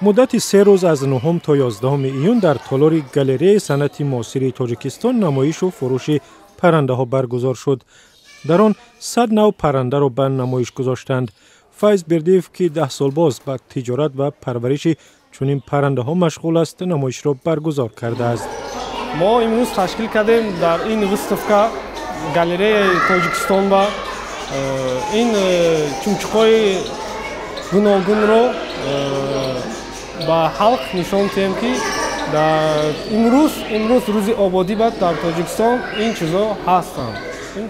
Муддати 3 рӯз, аз 9 то 11 июн, дар толори галереяи санъати муосири Тоҷикистон намоишу фурӯши паррандаҳо баргузор шуд. Дар он 100 нав паррандаро ба намоиш гузоштанд. Файз Бердиев, ки 10 сол боз ба тиҷорат ва парвариши чунин паррандаҳо машғул аст, намоишро баргузор кардааст. Мо имрӯз ташкил кардем дар ин выставка галереяи Тоҷикистон ба ин чумчуқҳои гуногунро ба халқ нишон диҳем, ки дар имрӯз, рӯзи ободӣ, бад дар Тоҷикистон ин чизо ҳастанд.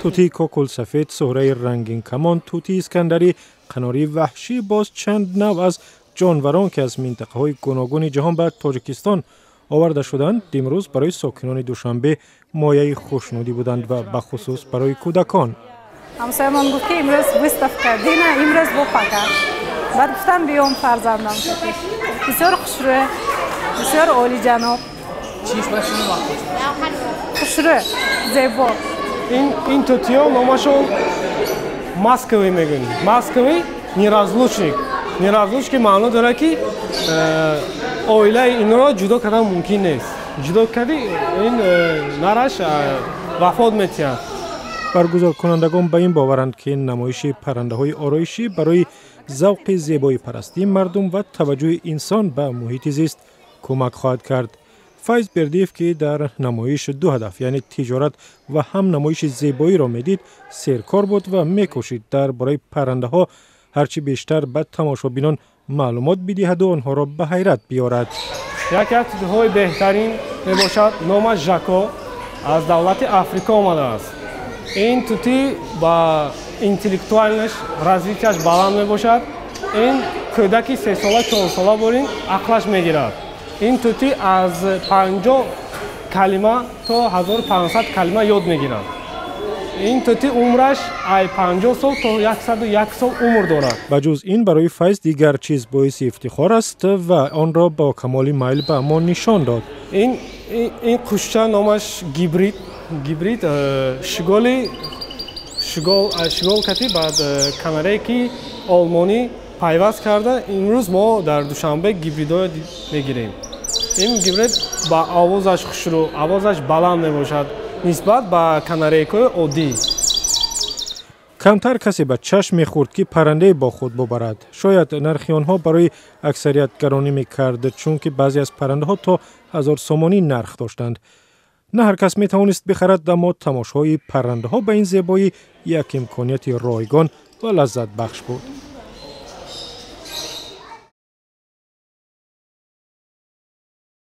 Тутии кокулсафед, суҳраи рангинкамон, тутии искандарӣ, қанории ваҳшӣ, боз чанд нав аз ҷонварон, ки аз минтақаҳои гуногуни ҷаҳон ба Тоҷикистон оварда шуданд, имрӯз барои сокинони Душанбе мояи хушнудӣ буданд ва бахусус барои кӯдакон. Ҳамсоямон гуфт, ки имрӯз выставка дина, имрӯз бо пага. Баъд гуфтам, биём фарзандам. Бисёр хушрӯ, бисёр олиҷаноб, хушрӯ, зебо. Ин тутиё номашон масковый мегӯем. Масковый неразлучник. Неразлучник маъно дорад, ки оилаи инро ҷудо кардан мумкин нест. Ҷудо кардӣ, ин нараш вафот метиҳад. Баргузоркунандагон ба ин боваранд, ки намоиши паррандаҳои ороишӣ барои завқи зебоипарастии мардум ва таваҷҷӯҳи инсон ба муҳити зист кӯмак хоҳад кард. Файз Бердиев, ки дар намоиш ду ҳадаф, яъне тиҷорат ва ҳам намоиши зебоиро медид, серкор буд ва мекӯшид дар бораи паррандаҳо ҳарчи бештар ба тамошобинон маълумот бидиҳаду онҳоро ба ҳайрат биёрад. Яке аз тутиҳои беҳтарин мебошад, номаш Жако, аз давлати Африко омадааст. Ин тутӣ ба интеллектуальный развития ш баланд мебошад. Ин кӯдаки 3-сола, 4-сола борин ақлаш мегирад. Ин тутӣ аз 50 калима то 1500 калима ёд мегирад. Ин тутӣ умраш ай 50 сол то 101 сол умр дорад. Ба ҷуз ин, барои Файз дигар чиз боиси ифтихор аст ва онро бо камоли майл ба мо нишон дод. Ин қушча номаш гибрид. Гибрид шиголи шигол кати баъд канарейки олмонӣ пайваст карда. Имрӯз мо дар Душанбе гибридҳоро мегирем. Ин гибрид ба овозаш хушрӯ, овозаш баланд мебошад нисбат ба канарейкҳои оддӣ. Камтар касе ба чашм мехӯрд, ки паррандае бо худ бубарад. Шояд нархи онҳо барои аксарият гаронӣ мекард, чунки баъзе аз паррандаҳо то 1000 сомонӣ нарх доштанд. На ҳар кас метавонист бихарад, аммо тамошои паррандаҳо ба ин зебоӣ як имконияти ройгон ва лаззатбахш буд.